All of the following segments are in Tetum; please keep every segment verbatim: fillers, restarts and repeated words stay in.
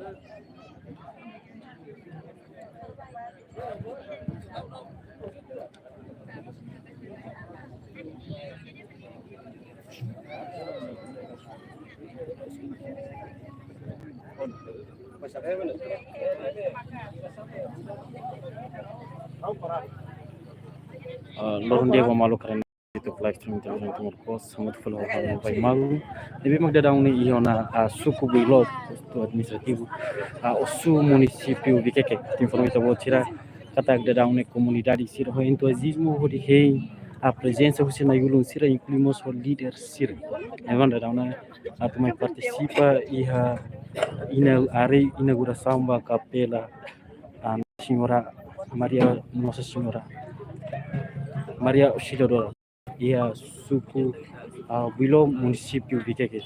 Ah, loron di'ak ba maluk karena YouTube live stream Televizaun Timor Post, hamutuk fali ho ha'u Pai Malu. Ne'ebé mak daudaun ne'e iha ona, ah, suku Builó, postu administrativu, ah, Ossu, munisípiu Viqueque. Informa ita-boot sira katak daudaun ne'e komunidade sira ho entuziazmu hodi hein, ah, prezensa husi na'i-ulun sira, inklui mós ho líder sira. Ne'ebé daudaun ne'e atu mai partisipa iha ina-, ari inaugurasaun ba kapela, ah, Señora Maria, Nossa Senhora Maria Auxiliadora, iha suku, ah, Builó, munisípiu Viqueque.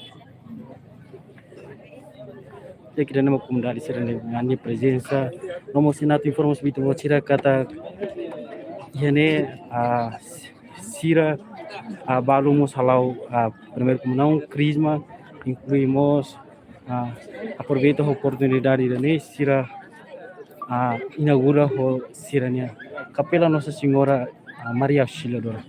Ita haree katak komunidade sira-nia prezensa, no mós ita atu informa ba ita-boot sira katak iha ne'e, ah, sira, ah, balu mós hala'o, ah, primeira komunaun, krizma, inklui mós, ah, aproveita oportunidade ida-ne'e sira, ah, inaugura ho sira-nia kapela Nossa Senhora, ah, Maria Auxiliadora.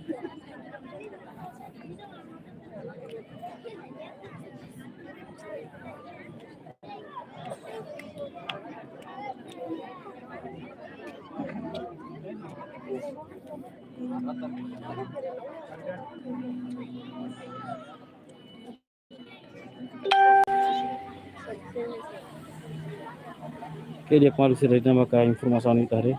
Oke, di'ak maluk sira, ida-ne'e maka informasaun ita haree.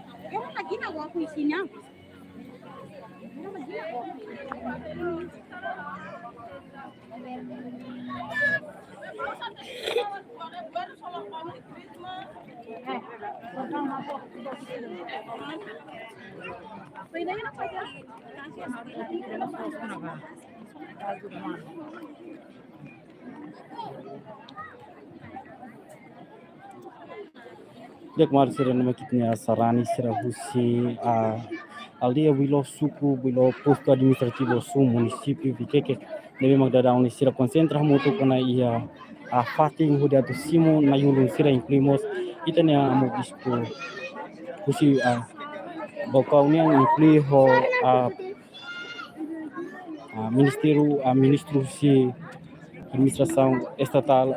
Di'ak maluk sira, ne'e mak ita-nia sarani sira husi, ah, aldeia Builó, suku Builó, postu administrativu Ossu, munisípiu Viqueque. Ne'ebé mak daudaun ne'e sira konsentra hamutuk ona iha, ah, fatin hodi atu simu na'i-ulun sira, inklui mós ita-nia amu bispu husi, ah, Baucau nian, inklui ho, ah, ah, ministériu, ah, ministru husi administrasaun estatál.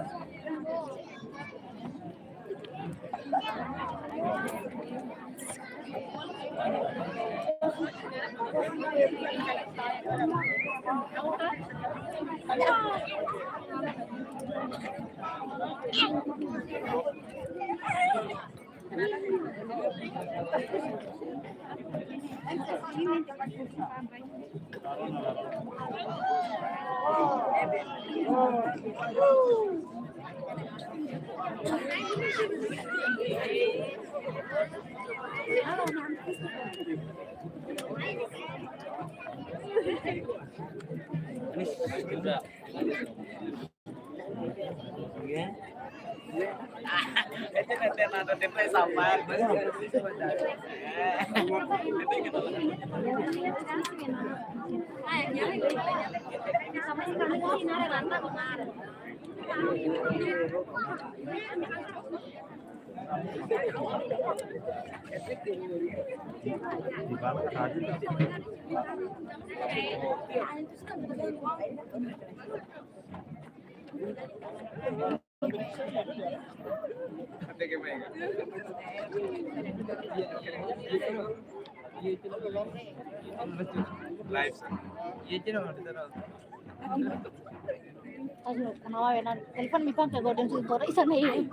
Ayo, kenapa ya, Nan? Telepon mi kan ke Golden Sugoro, isa nih.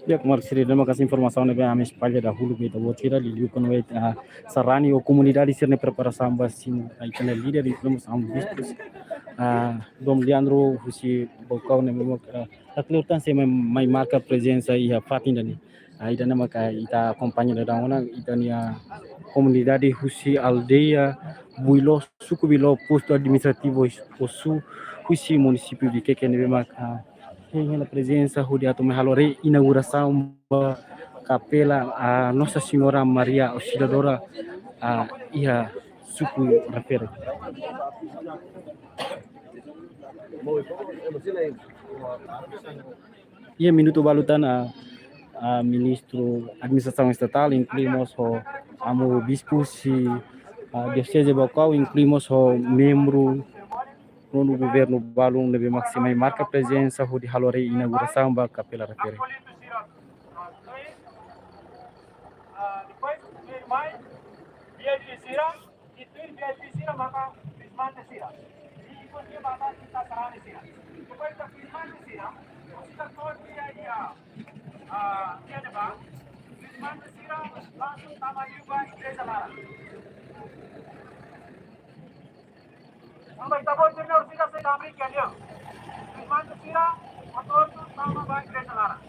Di'ak maluk sira, terima kasih informasaun ne'ebé ami espalla dahuluk ba ita-boot sira, liuliu kona-ba, ah, sarani ou komunidade sira-nia preparasaun ba simu, ah, ita-nia líder, inklui mós amu bispu, ah, Dom Leandro husi Baucau ne'ebé mak, ah, la kleur tan se mai, mai marka prezensa iha fatin ida-ne'e. Ah, ida-ne'e maka ita akompaña daudaun ona ita-nia komunidade husi aldeia Builó, suku Builó, postu administrativu Ossu, husi munisípiu Viqueque ne'ebé maka, ah, hein hela prezensa hodi atu mai halo reinaugurasaun ba kapela, ah, Nossa Senhora Maria Auxiliadora, ah, iha suku refere. Iha minutu balu tan, ah, ah, Ministru Administrasaun Estatál, inklui mós ho Amu Bispu husi, ah, Dioseze Baucau, inklui mós ho membru nonu governu balun ne'ebé mak sei mai marka prezensa hodi halo reinaugurasaun ba kapela refere. Depois, minha irmã, minha irmã, e tudo minha irmã, minha irmã, minha irmã, minha irmã, depois da minha irmã, minha irmã, minha irmã, minha irmã, minha irmã, minha irmã, Samba ita-boot sira-ne'e, sira sei abri ke dia. Irmán sira, motor tu sama ba igreja laran.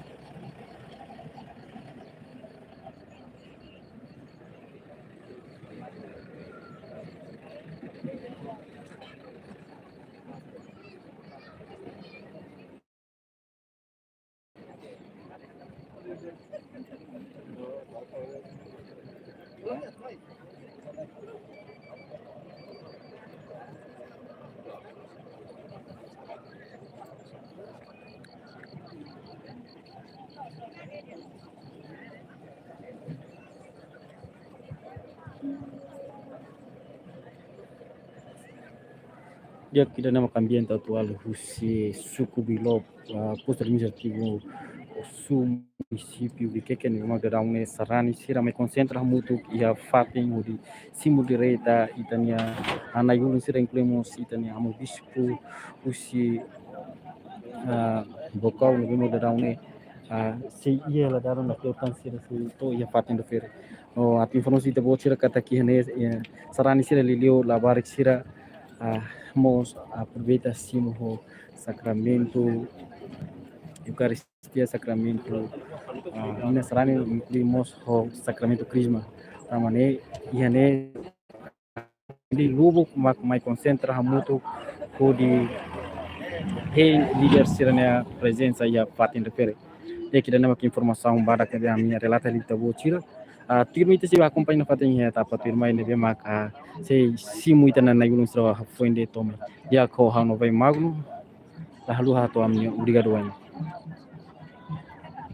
Di'ak, ida-ne'e mak ambiente atuál husi suku Bilop, ah, postu administrativu Osu, munisípiu Viqueque, ne'ebé mak daudaun ne'e sarani sira mai konsentra hamutuk iha fatin hodi simu direta ita-nia, ah, na'i-ulun sira, inklui mós ita-nia Amu Bispu husi, ah, Baucau, ne'ebé mak daudaun ne'e, ah, sei iha la dalan na teu tan sira sei to'o iha fatin refere. No atu informa ita-boot sira katak iha ne'e, eh, sarani sira liuliu labarik sira, ah, mós aproveita simu ho sakramentu Eukaristia, sakramentu, ah, inan sarani, inklui mós ho sakramentu Krisma. Tanba ne'e, iha ne'e, di lubuk mak mai konsentra hamutuk hodi hein líder sira-nia prezensa iha fatin refere. Di'ak, ida-ne'e mak informasaun badak ne'ebé ami relata ba ita-boot sira. Ah, tuirmai ita sei akompaña nafatin iha etapa tuirmai ne'ebé mak, ah, sei simu ita-nia na'i-ulun sira hafoin de'it to'o mai. Di'ak, ho ha'u Novaí Magno, la haluha hato'o ami-nia obrigadu wa'in.